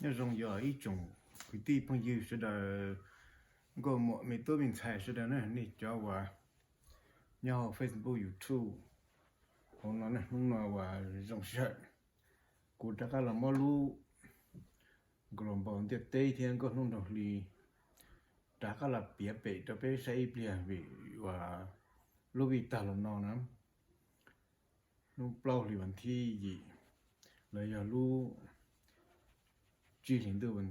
Nyob zoo yog ib tsoom kwv tij phooj ywg sawv daws, nkauj muam me tub me ntxhais sawv daws na, nej cov uas nyob hauv Facebook, YouTube hauv no, hnub no uas zoo sij hawm kuv rov qab los muab lub global ntiaj teb thiab nkauj hnub nraug hli rov qab los piav pem rau peb saib ib pliag vim uas lub vij tag los no na, lub plaub hlis vas thib yim los yog lub tsib hlis ntuj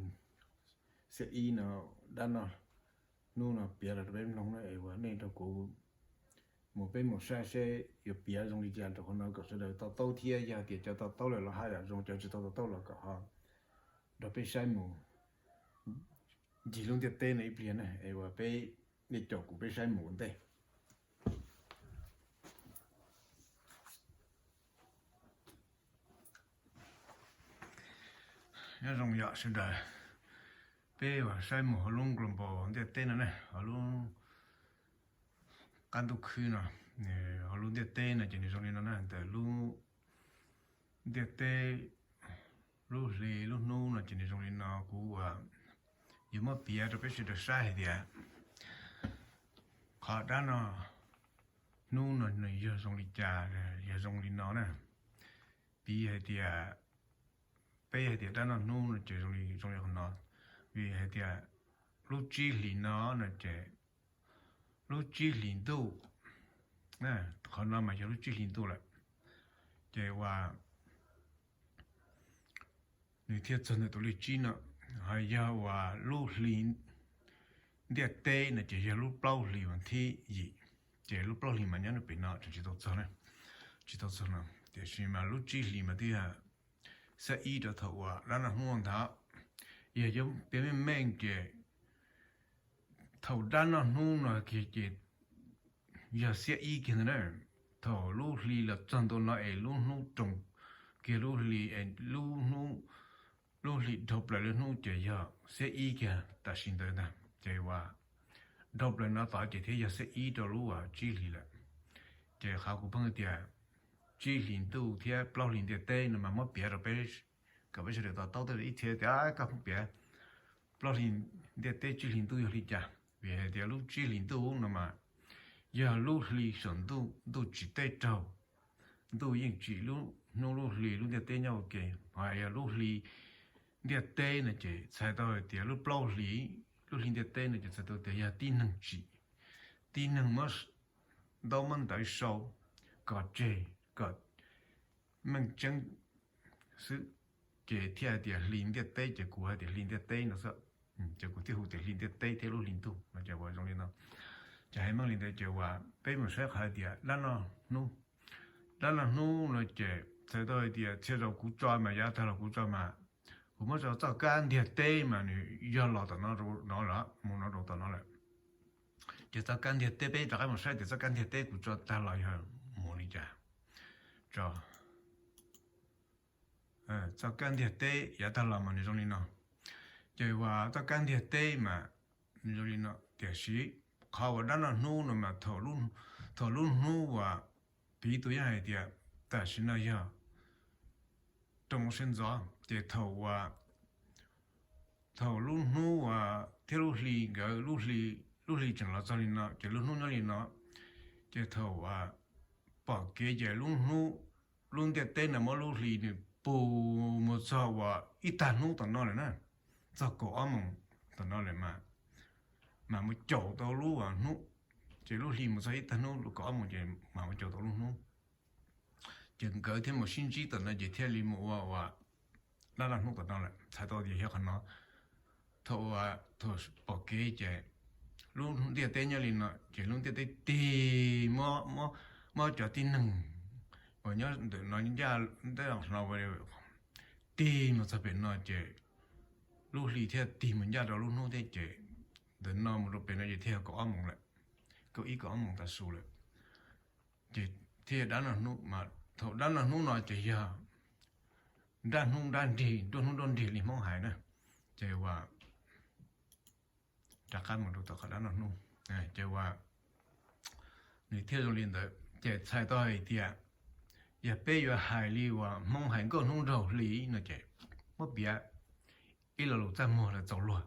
xiab ib no, dab no hnub no piav los rau peb mloog na es uas nej nrog kuv mus peb mus saib seb yuav piav zoo li cas rau qhov no kom sawv daws to taub thiab yog tias cov to taub lawm los haj yam zoo, cov tsis tau to taub los kom ho nrog peb saib mus ncig lub ntiaj teb no ib pliag na es uas peb nej caum kuv peb saib mus ua ntej. Nyob zoo yom sawv daws, peb uas saib mus hauv lub global ntiaj teb no ne, hauv lub qab ntuj khwb no, hauv lub ntiaj teb no ces nws zoo li no na, ntawm lub ntiaj teb, lub hli lub hnub no ces nws zoo li no, kuv uas yuav muab piav rau peb sawv daws saib hais tias qhov dab no hnub no nws yog zoo li cas, yog zoo li no na. Piv hais tias, peb hais tias dab no hnub no ces zoo li, zoo li qhov no, vim hais tias lub tsib hlis no no ces lub tsib hlis ntuj, qhov no mas yog lub tsib hlis ntuj lawm, ces uas nws thiaj txog ntawm tus lej tsib no, ho yog uas lub hli ntiaj teb no ces yog lub plaub hlis vas thib yim, ces lub plaub hlis mas nyob rau pem no tseem tsis tau txog na, tsis tau txog no, tiam sis mas lub tsib hlis mas twb yog xiab ib rau thaum uas dab no hnub ntawd, yog yuav piav meej meej ces thaum dab no hnub no kiag ces yog xiab ib kiag ntawd na. Thaum lub hli los txog ntua no es lub hnub roos kiag lub hli, lub hnub, lub hli dhau plaws lub hnub ces yog xiab ib kiag tam sim ntawd ntag, ces uas dhau plaws no tod ces thiaj yog xiab ib rau lub uas tsib hlis lawm. Ces qhov kuv pheej tias tsib hlis ntuj thiab plaub hlis ntiaj teb no mas muab piav rau peb kom peb sawv daws to taub, tej ib txhia tias koj pheej piav plaub hlis ntiaj teb tsib hlis ntuj yog li cas, vim hais tias lub tsib hlis ntuj no mas yog lub hli saum ntuj, ntuj tsim teb raug, ntuj yeej tsim lub hnub lub hli lub ntiaj teb nyob ua ke. Ho yog lub hli ntiaj teb no ces txhais tau hais tias lub plaub hlis, lub hli ntiaj teb no ces txhais tau tias yog tib neeg tsim, tib neeg muab ntaub muab ntawv sau kom tseg, kom meej tseeb xwb, ces thiaj hais tias hli ntiaj teb, ces kuv hais tias hli ntiaj teb no xwb. Ces kuv thiaj hu tias hli ntiaj teb thiab lub hli ntuj no ces uas zoo li no. Ces hais meej li ntawd ces uas peb mus saib qhov hais tias dab no hnub, dab no hnub no ces txhais tau hais tias txhia zaus kuv tso mas yav tag los kuv tso mas, kuv muab tso txoj kab ntiaj teb mas nws yog los tom no, no lawm, mus no rau tom no lawm. Ces txoj kab ntiaj teb, peb rov qab mus saib tias txoj kab ntiaj teb kuv tso tag los yog mus li cas. Tso txoj kab ntiaj teb yav tag los mas nws zoo li no. Ces uas txoj kab ntiaj teb mas nws zoo li no, tiam sis qhov uas dab no hnub no mas thaum lub hnub uas piv tau yog hais tias tam sim no yog rau mus sib ntxov, ces thaum uas, thaum lub hnub uas thiab lub hli nkawd, lub hli tseem los txog li no ces lub hnub nyob li no, ces thaum uas pom kev ces lub hnub, lub ntiaj teb no muab lub hli nws pus mus txog uas ib tag hnub tom no lawm na, txog kaum ob moos tom no lawm mas, mas mus caum tau lub hnub, ces lub hli mus txog ib tag hnub kaum ob moos ces mas mus caum tau lub hnub. Ces nkawd thiaj mus sib ntsib tom no ces thiaj li mus ua uas dab no hnub tom no lawm, txhais tau tias yog qhov no. Thaum uas, thaum pom kev ces lub ntiaj teb nyob li no ces lub ntiaj teb tig, muab cov tib neeg uas nyob ntawm no ncaj, ntawm no tig mus txog pem no ces lub hli thiaj tig mus ncaj rau lub hnub thiab ces ntawm no mus rau pem no ces thiaj yog kaum ob moos lawm, kaum ib kaum ob moos tav su lawm. Ces thiaj dab no hnub mas thaum dab no hnub no ces yog nruab hnub nruab nrig, nruab hnub nruab nrig li Hmoob hais na. Ces uas rov qab mus rau tom qhov dab no hnub, ces uas nws thiaj zoo li ntawd ces txhais tau hais tias yog peb yuav hais li uas Hmoob hais nkauj hnub nraug hli no ces muab piav ib lo lus txaj muag los txaus luag.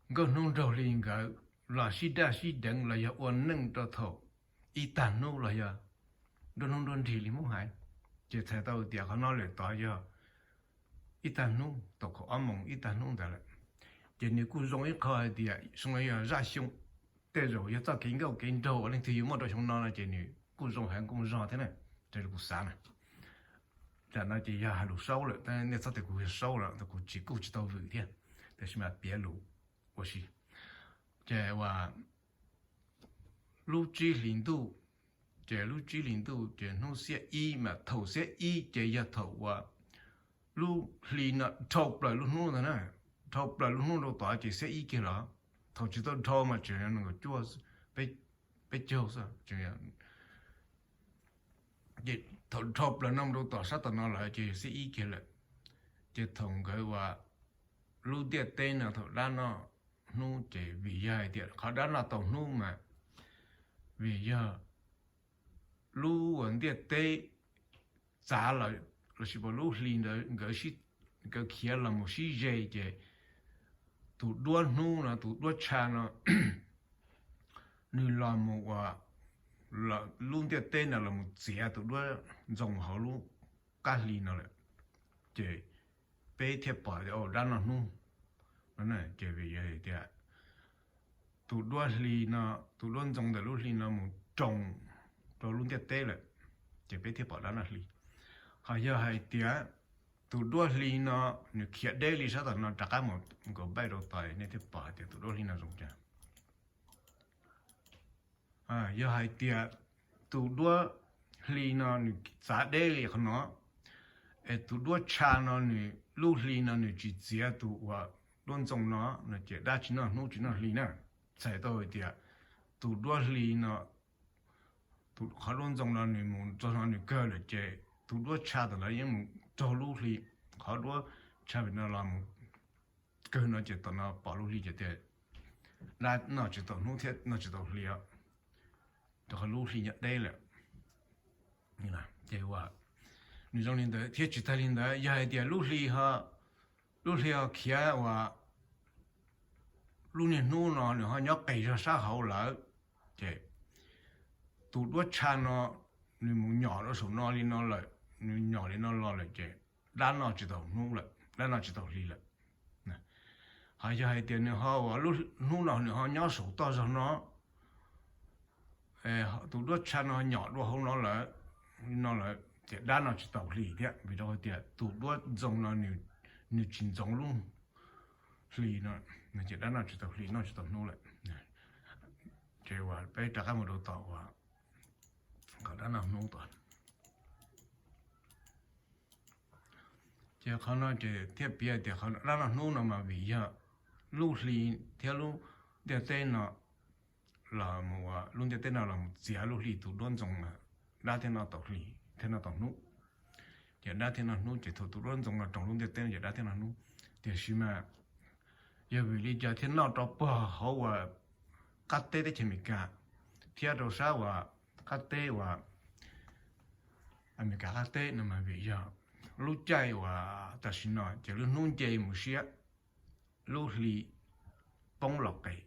Nkauj hnub nraug hli nkawd los sib daj sib deev los yog ua neej rau thaum ib tag hnub los yog nruab hnub nruab nrig li Hmoob hais, ces txhais tau tias qhov no lawm tod yog ib tag hnub tau kaum ob moos ib tag hnub ntawd lawm. Ces nws kuj zoo ib qho hais tias zoo li yog zaj xyoo, tej zaum yog txoj kev nkauj kev nraug uas leej twg yuav muaj rau xyoo no no ces nws kuj zoo heev kuj zog thiab na, raws li kuv xav na. Tam no ces yog hais lus saub lawm, nej txhob tias kuv yog saub lawm, kuv tsis kuj tsis tau vwm thiab, tab sis mas piav lus ua si. Ces uas lub tsib hlis ntuj, ces lub tsib hlis ntuj ces hnub xiab ib mas thaum xiab ib ces yog thaum uas lub hli no dhau plaws lub hnub ntag na, dhau plaws lub hnub rau tod ces xiab ib kiag los, thaum tsis tau dhau mas tseem nees nkaum cuaj, peb caug xwb. Ces thaum dhau plaws no rau tom sab tom no lawm ces xiab ib kiag lawm. Ces thaum nkawd uas lub ntiaj teb no thaum dab noj hnub ces vim yog hais tias qhov dab noj tau hnub mas vim yog lub uas ntiaj teb txav lossis lub hli ntawd nkawd khiav los mus sib ze ces tus duab hnub no, tus duab tsha no, nws los mus ua lub ntiaj teb no los mus txiav tus duab ntxoo hauv lub qab hli no lawm. Ces peb thiaj pom tias dab noj hnub no. Ces vim yog tias tus duab hli no, tus duab ntxoo ntawm lub hli no mus roos rau lub ntiaj teb lawm, ces peb thiaj pom dab noj hli. Ho yog hais tias tus duab hli no nws khiav deb li sab tom no rov qab mus nkaum npaij rau tod, nej thiaj pom hais tias tus duab hli no zoo cas. Yog hais tias tus duab hli no nws txav deb li qhov no, es tus duab tsha no nws lub hli no nws tsis txiav tus uas duab ntxoo no, no ces dab tsis noj hnub tsis noj hli na. Txhais tau hais tias tus duab hli no, qhov duab ntxoo no nws mus txog no nws kawg lawm ces tus duab tsha tom ntawd yeej mus raug lub hli, qhov duab tsha pem no los mus kawg no ces tom no pom lub hli ces tias dab noj tsis tau hnub thiab noj tsis tau hli os, rau qhov lub hli nyob deb lawm. Ces nws zoo li ntawd thiab tsis tag li ntawd, yog hais tias lub hli, lub hli ho khiav uas lub niag hnub no nws ho nyob qis zog sab hauv lawm, ces tus duab tsha no nws mus nyom rau saum no li no lawm, nws nyom li no los lawm ces dab noj tsis tau hnub lawm, dab noj tsis tau hli lawm. Ho yog hais tias nws ho uas lub hnub no nws ho nyob saum toj zog no, tus duab tsha no nyom dua hauv no lawm, li no lawm ces dab noj tsis tau hli thiab, vim rau hais tias tus duab ntxoo no nws tsis ntxoov lub hli no, ces dab noj tsis tau hli, noj tsis tau hnub lawm. Ces uas peb rov qab mus rau tom uas qhov dab noj hnub tod. Ces qhov no ces thiaj piav tias qhov dab noj hnub no mas vim yog lub hli thiab lub ntiaj teb no los mus, lub ntiaj teb no los mus txiav lub hli tus duab ntxoo mas dab thiaj noj tau hli, thiaj noj tau hnub. Ces dab thiaj noj hnub, ces thaum tus duab ntxoo no roos lub ntiaj teb no ces dab thiaj noj hnub. Tiam sis mas yog vim li cas thiaj noj rau puag hauv uas qab teb teb chaws Amelikas thiab rau sab uas qab teb uas Amelikas qab teb no mas vim yog lub caij uas tam sim no ces lub hnub nce mus siab, lub hli poob los qes.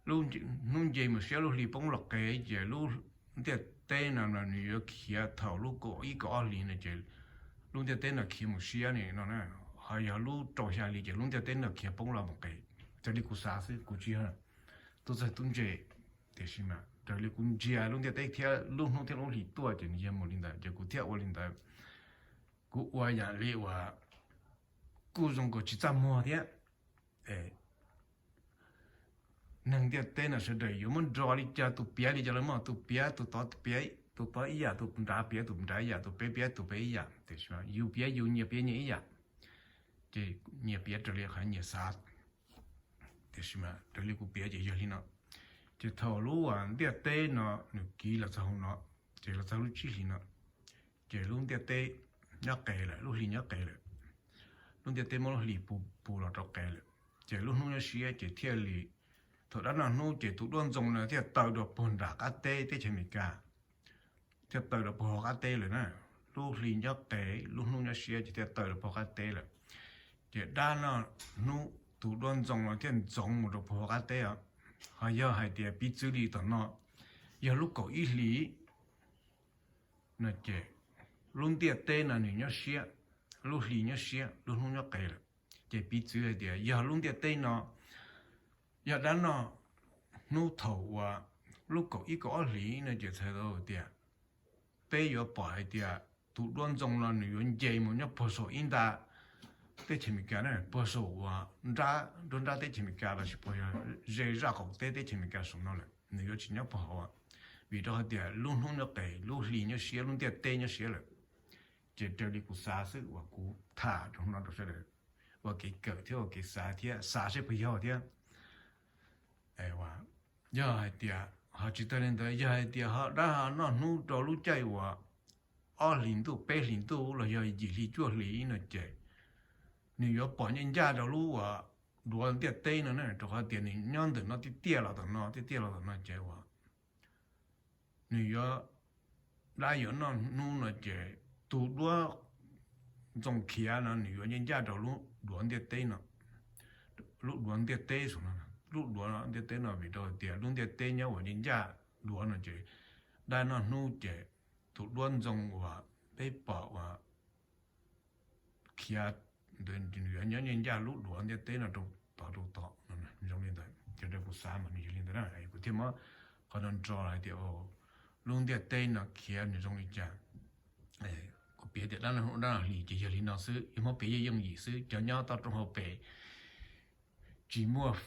Hnub nce mus siab lub hli poob los qes ces lub ntiaj teb no nws yuav khiav thaum lub kaum ib kaum ob hlis no ces lub ntiaj teb no khiav mus siab ni no. Ho yog lub rau xya hli ces lub ntiaj teb no khiav poob los mus qes. Raws li kuv xav xwb, kuv tsis yog tub txawg tub ntse, tiam sis mas raws li kuv ntsia lub ntiaj teb thiab lub hnub thiab lub hli tuaj ces nws yog mus li ntawd ces kuv thiaj ua li ntawd. Kuv ua yam li uas kuj zoo nkaus tsis txaj muag thiab. Neeg ntiaj teb no sawv daws yuav muab nrog li cas, tus piav li cas los mas tus piav, tus tod piav, tus tod ib yam, tus nrad piav tus nrad ib yam, tus peb piav tus peb ib yam, tiam sis yus piav yus, nyias piav nyias ib yam, ces nyias piav raws li qhov nyias xav. Tiam sis mas raws li kuv piav ces yog li no. Ces thaum lub ntiaj teb no nws kiv los txog hauv no, ces los txog lub tsib hlis no, ces lub ntiaj teb nyob qes lawm, lub hli nyob qes lawm. Lub ntiaj teb muab lub hli pus los rau qes lawm, ces lub hnub nyob siab ces thiaj li, thaum dab noj hnub ces tus duab ntxoo no thiaj taw rau puag nram qab teb teb chaws Amelikas, thiaj taw rau puag qab teb lawm na. Lub hli nyob qes, lub hnub nyob siab ces thiaj taw rau puag qab teb lawm. Ces dab noj hnub tus duab ntxoo no thiaj ntxoov mus rau puag qab teb os. Ho yog hais tias piv txwv li tom no, yog lub kaum ib hlis no ces lub ntiaj teb no nws nyob siab, lub hli nyob siab, lub hnub nyob qes lawm. Ces piv txwv hais tias yog lub ntiaj teb no yog dab noj hnub thaum uas lub kaum ib kaum ob hlis no ces txhais tau tias peb yuav pom hais tias tus duab ntxoo no nws yuav nce mus nyob puag saum ib nta teb chaws Amelikas na, puag saum uas nrab nruab nrab teb chaws Amelikas los sis puag ze zaj qaum teb teb chaws Amelikas saum no lawm, nws yuav tsis nyob puag hauv. Vim rau hais tias lub hnub nyob qes, lub hli nyob siab, lub ntiaj teb nyob siab lawm. Ces raws li kuv xav xwb uas kuv tham rau no rau sawv daws ua kev kawm thiab ua kev xav thiab xav saib puas yog thiab. Yog hais tias ho tsis tag li ntawd, yog hais tias ho dab ho noj hnub rau lub caij uas ob hlis ntuj peb hlis ntuj los yog yim hli cuaj hlis no ces nws yuav pom ncaj ncaj rau lub uas duav ntiaj teb no na, rau qhov tias nws nyob ntawm no tiaj tiaj los tom no, tiaj tiaj los tom no ces uas nws yuav, dab yuav noj hnub no ces tus duab ntxoo khiav no nws yuav ncaj ncaj rau lub duav ntiaj teb no, lub duav ntiaj teb, lub duav ntiaj teb no, vim rau tias lub ntiaj teb nyob uas ncaj ncaj duav no ces dab noj hnub ces tus duab ntxoo uas peb pom uas khiav ntawd nws yuav nyob ncaj ncaj lub duav ntiaj teb no rau tod rau tod no, zoo li ntawd. Ces raws kuv xav mas nws yog li ntawd na, kuv thiaj muab qhov no nrog hais tias lub ntiaj teb no khiav nws zoo li cas. Kuv piav tias dab noj hnub dab noj hli ces yog li no xwb, yog muab piav yeej yooj yim xwb. Cov nyob toj roob hauv pes tsis muaj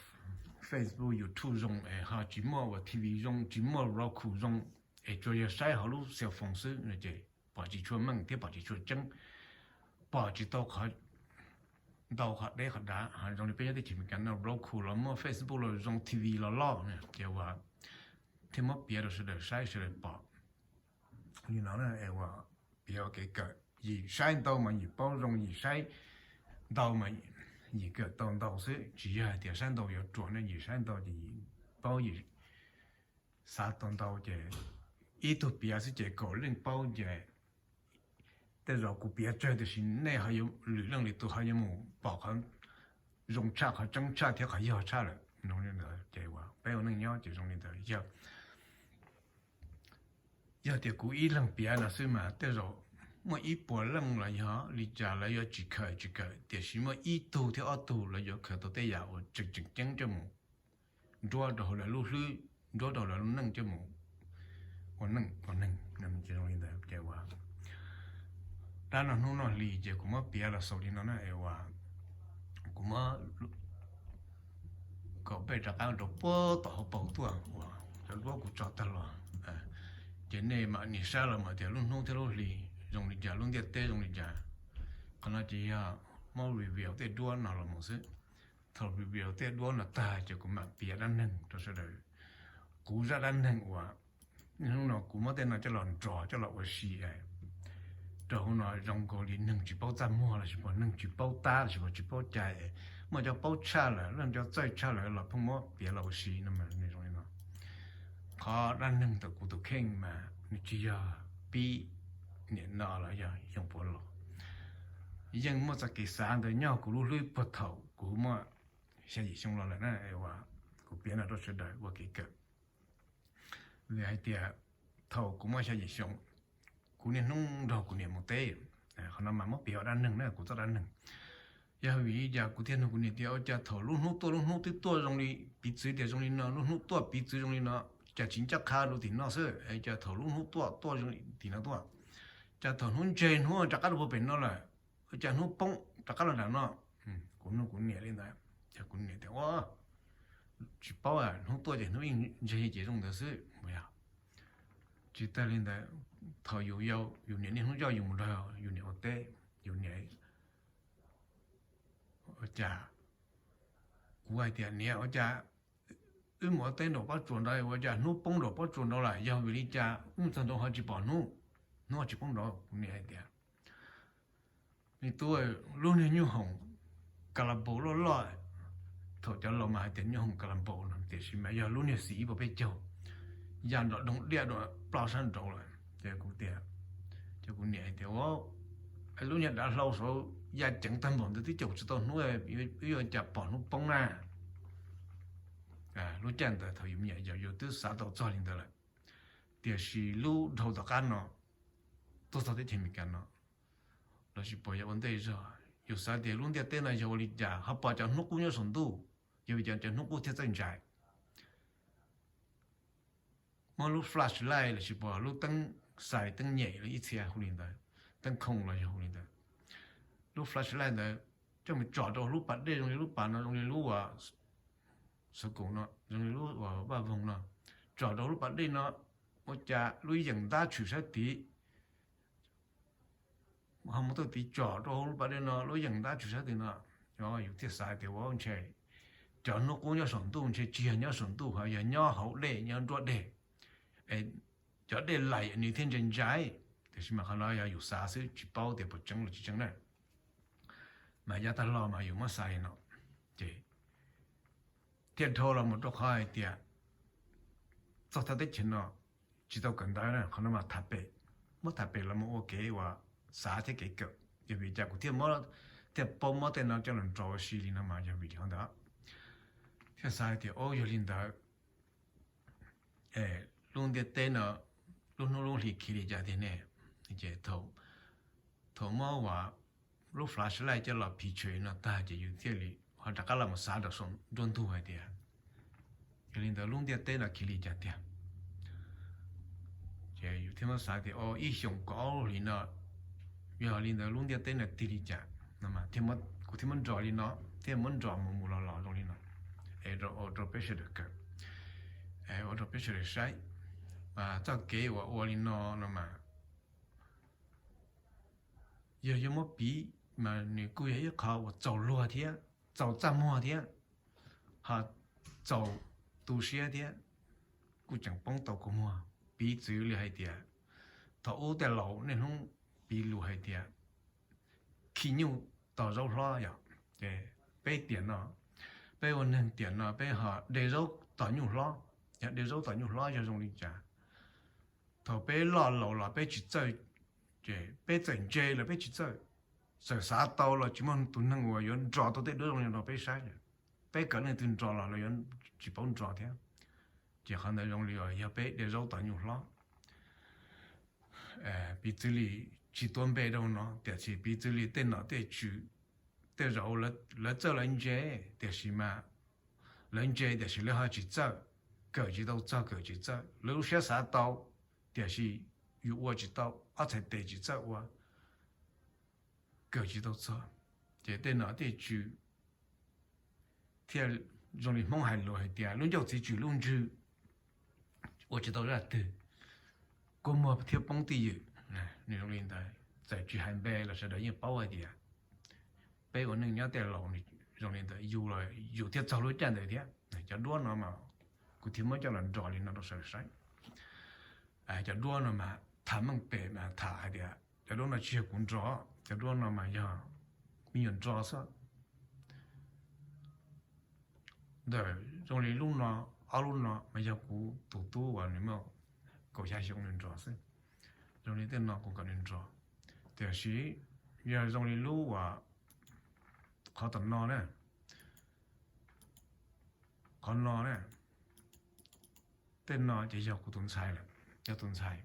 Facebook, YouTube zoo es ho tsis muaj uas T V zoo, tsis muaj Roku zoo, es tsuas yog saib hauv lub cell phone xwb no ces pom tsis tshua meej thiab pom tsis tshua tseeb, pom tsis tau qhov ntau qhov deb qhov dav. Ho zoo li peb nyob teb chaws Amelikas no Roku los muaj, Facebook los zoo, T V los loj na, ces uas thiaj muab piav rau sawv daws saib sawv daws pom li no na, es uas piav ua kev kawm, yim saib ntau mas yim paub zoo, yim saib ntau mas yim kawm tau ntau xwb, tsis yog hais tias saib ntau yuav ruam ne, yim saib ntau ces yim paub yim xav tau ntau ces ib tug piav xwb ces kaum leej paub ces tej zaum kuv piav tsawg tiam sis nej ho yuav, lwm leej lwm tus ho yuav mus pom qhov zoo tshaj, qhov tseeb tshaj thiab qhov yog tshaj lawm. Ces uas peb ua neej nyob ces zoo li ntawd. Yog, yog tias kuv ib leeg piav no xwb mas tej zaum muaj ib puas leej los yog li cas lawv yuav tsis khaws tsis kawm, tiam sis muaj ib tug thiab ob tug lawv yuav khaws tau tej yam uas tseem tseem ceeb coj mus nruab rau hauv lawv lub hlwb, nruab rau lawv lub neej coj mus ua neej ua neeg. Ces zoo li ntawd ces uas dab noj hnub noj hli ces kuv muab piav los xaus li no na, es uas kuv muab kom peb rov qab rau puag tom hauv paus tuaj uas cov duab kuv tso tag los. Ces nej mam nias saib los mas tias lub hnub thiab lub hli zoo li cas, lub ntiaj teb zoo li cas. Qhov no ces yog muab review tej duab no los mus xwb. Thaum review tej duab no tag ces kuv mam piav dab neeg rau sawv daws. Kuv zaj dab neeg uas niaj hnub no kuv muab tej no coj los nrog coj los ua si rau hauv no zoo nkaus li neeg tsis paub txaj muag los sis puas neeg tsis paub tab los sis puas tsis paub cai, muaj cov paub tshaj lawm, leej cov txawj tshaj lawm los pheej muab piav los ua si no mas nws zoo li no. Qhov dab neeg ntawm kuv tus kheej mas nws tsis yog pib niam no los yog xyoo puav los, yeej muaj txoj kev xav ntawd nyob kuv lub hlwb puag thaum kuv muaj xya yim xyoo los lawm na, uas kuv piav no rau sawv daws ua kev kawm. Vim hais tias thaum kuv muaj xya yim xyoo, kuv niaj hnub nrog kuv niam mus teb. Qhov no mas muab piav ua dab neeg na, kuv txoj dab neeg. Yog vim li cas kuv thiaj nug kuv niam tias ua cas thaum lub hnub tuaj lub hnub twb tuaj zoo li piv txwv tias zoo li no, lub hnub tuaj piv txwv zoo li no, cas tsis ncaj qha rau tim no xwb, cas thaum lub hnub tuaj tuaj zoo li tim no tuaj, cas thaum hnub ntseg hnub rov qab rau puag pem no lawm, cas hnub poob rov qab los nram no. Kuv nug kuv niam li ntawd, ces kuv niam tias ua tsis paub, hnub tuaj ces hnub yeej ntseg ces zoo ntawd xwb. Tsis tag li ntawd, thaum yus yau yus niam niaj hnub coj yus mus nrog yus niam ua teb, yus niam ua cas, kuv hais tias niam ua cas wb mus ua teb nraum pob tsuas nraud ua cas hnub poob nraum pob tsuas nraud lawm, yog vim li cas wb mus txog nraud ho tsis pom hnub, hnub ho tsis poob nraud? Kuv niam hais tias me tub, lub niag nyuj hoom ka la npaus loj loj, thaum cov laus mas hais tias nyuj hoom ka la npaus no, tiam sis mas yog lub niag xim ib puas peb caug ya nrom doog diaj dua ploj sab nraud lawm. Ces kuv tias, ces kuv niam hais tias ua lub niag dav hlau saud yaj ceev tag npaum ntawd twb caum tsis tau hnub, wb yuav cas pom hnub poob na. Lub caij ntawd thaum yus me nyuam yus twb xav tau txog li ntawd lawm, tiam sis lub dhau tom qab no tuaj txog teb chaws Amelikas no los sis puas yog ua ntej zog, yus xav tias lub ntiaj teb no yog ua li cas ho pom cov hnub qub nyob saum ntuj, yog vim cas cov hnub qub thiaj txawj ntsais. Muab lub flashlight los sis puas lub teeb xais teeb nyem los ib txhia hu li ntawd, teeb khoom los yog hu li ntawd, lub flashlight ntawd coj mus tsom rau lub pas dej zoo li lub pas no, zoo li lub uas xov koom no, zoo li lub uas vaj voog no, tsom rau lub pas dej no, ua cas lub yeem ntab tshwm sab tid, ho mus tuaj tiv tsom rau hauv lub pas dej no, lub yeem ntab tshwm sab tid no, yus thiaj xav tias ua ntshe cov hnub qub nyob saum ntuj ntshe tsis yog nyob saum ntuj ho yog nyob hauv dej nyob nruab dej, cov dej laim nws thiaj ntse ntsais. Tiam sis mas qhov no yog yus xav xwb tsis paub tias puas tseeb los tsis tseeb na, mas yav tag los mas yus muab xav li no, ces thiaj dhau los mus rau qhov hais tias txog thaj teb chaws no tsis tau kawm ntawv na, qhov no mas tham pem, muab tham pem los mus ua kev uas xav thiab kev kawm. Yog vim cas kuv thiaj paub muab tej no coj los nrov ua si li no mas yog vim li qhov ntawd. Thiaj xav hais tias o yog li ntawd, lub ntiaj teb no lub hnub lub hli khiav li cas tiag ne? Ces thaum muab uas lub flashlight coj los picture no tag ces yus thiaj li ho rov qab los mus xav rau saum nruab ntug hais tias yog li ntawd lub ntiaj teb no khiav li cas tiag. Ces yus thiaj muab xav tias o ib xyoos kaum ob hlis no yog li ntawd lub ntiaj teb no tig li cas no, kuv thiaj muab nrov li no, thiaj muab nrov mus mus los los zoo li no, es ua rau peb sawv daws kawm, ua rau peb sawv daws saib. Mas txoj kev uas ua li no no mas yog yuav muab piv mas nws kuj yog ib qho uas txaus luag thiab txaus txaj muag thiab ho txaus tu siab thiab, kuj tseem poob tau kua muag. Piv txwv li hais tias thaum ub tej laus niaj hnub piv lus hais tias khi nyuj tos zaub hlob yom, ces peb tiam no, peb ua neeg tiam no peb ho de zaub tos nyuj hlob. Yog de zaub tos nyuj hlob yog zoo li cas? Thaum peb loj laus los peb tsis txawj, ces peb txawm ntse los peb tsis txawj, txawm xav tau los tsis muaj tus neeg uas yuav nrov tau tej duab zoo li no rau peb saib. Peb kawm leej twg nrov los lawv yuav tsis paub nrov thiab. Ces qhov ntawd zoo li uas yog peb de zaub tos nyuj hlob. Piv txwv li, tsis tuav npe rau no tiam sis piv txwv li tej nom tej tswv, tej zaum lawv txawj lawv ntse, tiam sis mas lawv ntse tiam sis lawv ho tsis txawj, kawm tsis tau txog kawm tsis txawj, lawv lub siab xav tau tiam sis yus ua tsis tau, ob txhais tes tsis txawj ua, kawm tsis tau txog. Ces tej nom tej tswv thiaj zoo li Hmoob hais lus hais tias lub ncauj txiv tswm lub ntswg ua tsis tau zaj twg, kua muag thiaj poob twj ywm. Nws zoo li ntawd, txawm tsis hais npe los sawv daws yeej paub hais tias peb ua neej nyob tej laus nws zoo li ntawd, yus los yus thiaj txog lub caij ntawd thiab. Cov duab no mas kuv thiaj muab coj los nrov li no rau sawv daws saib. Cov duab no mas tham meej pem mas tham hais tias cov duab no tsis yog kuv nrov, cov duab no mas yog me nyuam nrov xwb. Ntawm zoo li lub no, ob lub no mas yog kuv tus tub uas nws muaj kaum xya xyoo nws nrov xwb. Zoo li tej no kuv kom nws nrov, tiam sis yog zoo li lub uas qhov tom no na, qhov no na, tej no ces yog kuv tus ntxhais lawm, yog tus ntxhais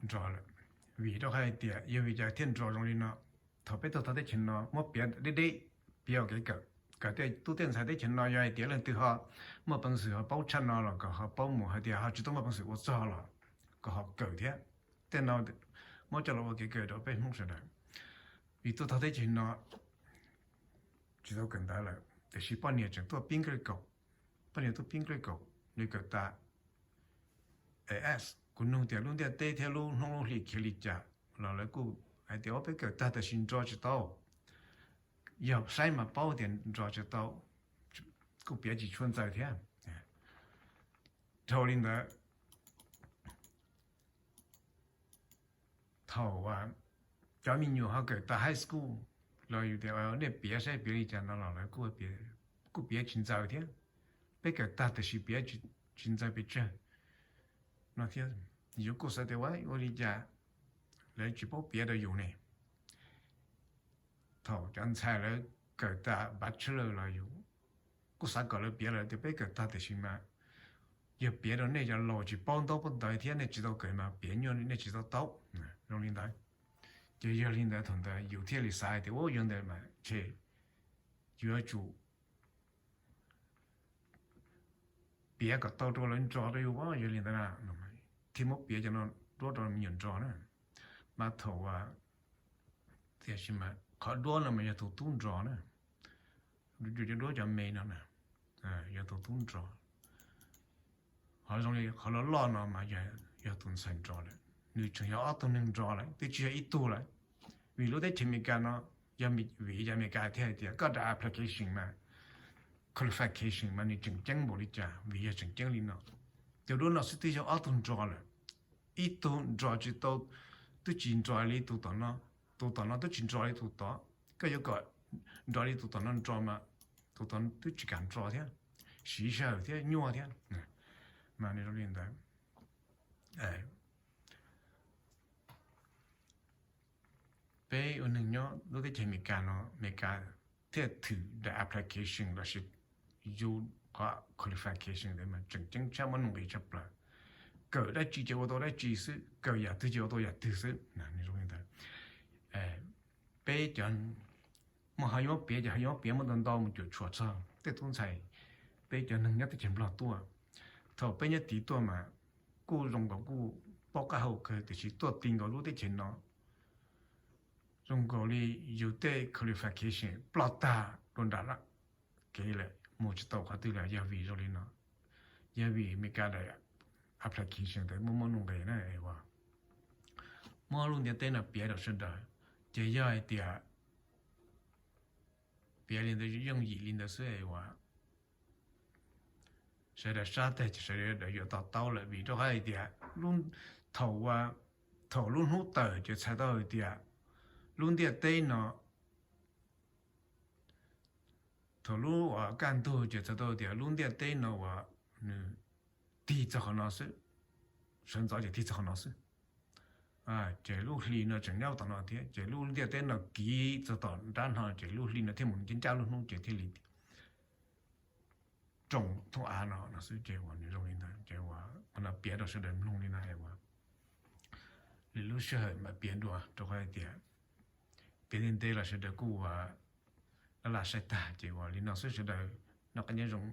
nrov lawm. Vim rau qhov hais tias yog vim cas thiaj nrov zoo li no, thaum peb tuaj txog teb chaws no muab piav deb deb, piav ua kev kawm, kom tej tub tej ntxhais teb chaws no yog hais tias leej twg ho muaj peev xwm ho paub tshaj no los kom ho paub mus, hais tias ho tsis tau muaj peev xwm ua txog los kom ho kawm thiab. Tej no muab coj los ua kev kawm rau peb Hmoob sawv daws. Vim tuaj txog teb chaws no tsis tau kawm ntawv lawm tiam sis poj niam tseem tuaj pib nqe kaum, poj niam tuaj pib nqe kaum, nws kawm tas es kuv nug tias lub ntiaj teb thiab lub hnub lub hli khiav li cas los lawv kuj hais tias o peb kawm tag tiam sis nrov tsis tau. Yog saib mas paub tias nrov tsis tau, kuj piav tsis tshua ntxaws thiab. Dhau li ntawd, thaum cov me nyuam ho kawm tas high school los yus tias nej piav saib piav li cas no los lawv kuj piav tsis ntxaws thiab. Peb kawm tag tiam sis piav tsis ntxaws pes tsawg no thiab. Yus kuj xav tias ua li cas lawv tsis paub piav rau yus ne. thaum cov ntxhais lawv kawm tas bachelor los yus kuj xav kom lawv piav lawm tias peb kawm tag tiam sis mas yog piav rau nej cov laus tsis paub ntaub paub ntawv thiab nej tsis tau kawm mas piav nyuaj nej tsis tau taub zoo li ntawd. Ces yog li ntawd thaum ntawd yus thiaj li xav tias ua yog ntawd mas ces yuav tsum piav kom tau rau lawv nrog rau yus, yog li ntawd thiaj muab piav cov no duab rau me nyuam nrog na. Mas thaum tiam sis mas qhov duab no mas yog tus tub nrog na, cov duab cov me no na, yog tus tub nrog. Ho zoo li qhov loj loj no mas yog tus ntxhais nrog lawm, nws tseem yog ob tug neeg nrog lawm twb tsis yog ib tug lawm. Vim lub teb chaws Amelikas no, yog vim yog Amelikas thiaj hais tias koj daim application mas, qualification mas nws tseem ceeb npaum li cas, vim yog tseem ceeb li no. Cov duab no xwb twb yog ob tug nrog lawm, ib tug nrog tsis tau, twb tsis nrog li tus tom no, tus tom no twb tsis nrog li tus tod, koj yuav kom nrog li tus tom no nrog mas tus tom twb tsis kam nrog thiab, siv sij hawm thiab nyuaj thiab. Mas li ntawd, peb ua neeg nyob lub teb chaws Amelikas no, Amelikas thiaj thwm daim application lossis yus qhov qualification ntawd mas tseem ceeb tshaj, muaj nuj nqis tshaj plaws. Kawm dab tsi ces ua tau dab tsi xwb, kawm yam twg ces ua tau yam twg xwb. Peb cov, muaj ho yuav piav ces ho yuav piav muaj ntau ntau mus cuam tshuam txog tej tub ntxhais, peb cov neeg nyob teb chaws Nplog tuaj. Thaum peb nyob tid tuaj mas kuj zoo nkaus kuj paub qab hau kawg tiam sis tuaj ti nkaus lub teb chaws no zoo nkaus li yus tej qualification ploj tag dua nram kev lawm, mus tsis tau qhov twg lawm. Yog vim zoo li no, yog vim Amelikas daim application ntawd muaj muaj nuj nqis na es uas muab lub ntiaj teb no piav rau sawv daws, ces yog hais tias piav li ntawd yooj yim li ntawd xwb es uas sawv daws sab tag ces sawv daws yuav to taub lawm. Vim rau qhov hais tias thaum, thaum lub hnub tawm ces txhais tau hais tias lub ntiaj teb no, thaum lub uas kaj ntug ces txhais tau tias lub ntiaj teb no uas nws tig txog qhov no xwb, sawv ntxov ces tig txog qhov no xwb. Ces lub hli no tseem nyob tom no thiab ces lub ntiaj teb no kiv txog tom nrab no ces lub hli no thiaj mus ncaj ncaj lub hnub ces thiaj li rooj thooj av no no xwb. Ces uas nws zoo li ntawd ces uas qhov no piav rau sawv daws mloog li no es uas lwm lub sij hawm mam piav dua rau qhov hais tias piav ntev ntev los sawv daws kuj uas laj laj saib tag. Ces uas li no xwb sawv daws noj qab nyob zoo.